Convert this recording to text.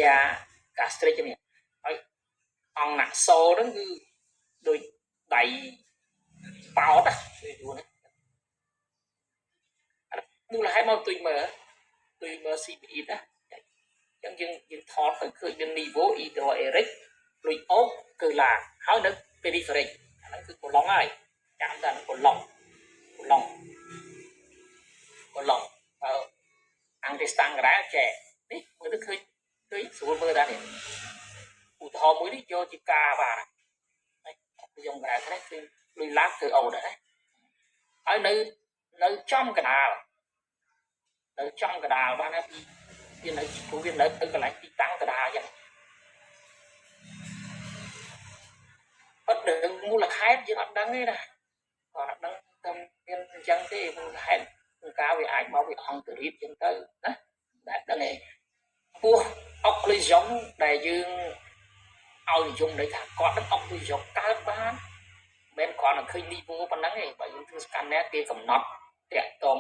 air gastric នេះហើយអង្គណាក់សូហ្នឹងគឺដូចដៃប៉ោតណាយូរណាមូលហេតុមកទុយមើលទុយមើល CPE ណាអញ្ចឹងយើងយើងថតទៅឃើញមាន niveau hydroaérique លុយអូគឺឡាហើយនៅ périphérique អាហ្នឹងគឺកូឡុងហើយចាំតែកូឡុងកូឡុងកូឡុងបើអង្គស្តាំងក្រែចែនេះមើលទៅឃើញឃើញស្រួលមើលដែរនេះឧទាហរណ៍មួយនេះយកជាការបាទខ្ញុំក្រែនេះគឺលុយឡាគឺអូដែរណាហើយនៅនៅចំកដាលនៅចំកដាលបានណាពីវានៅព្រោះវានៅទៅកន្លែងទីតាំងកដាលអញ្ចឹងអត់ដឹងមូលហេតុយើងអត់ដឹងទេណាគាត់អត់ដឹងតែមានអញ្ចឹងទេមូលហេតុការវាអាចមកពីអង្គរីតអញ្ចឹងទៅណាតែដឹងទេពោះ occlusion ដែលយើងឲ្យនិយមន័យថាគាត់នឹង occlusion កើតបានមិនគ្រាន់តែឃើញ niveau ប៉ុណ្ណឹងទេបើយើងធ្វើ scanner គេកំណត់តាក់ទង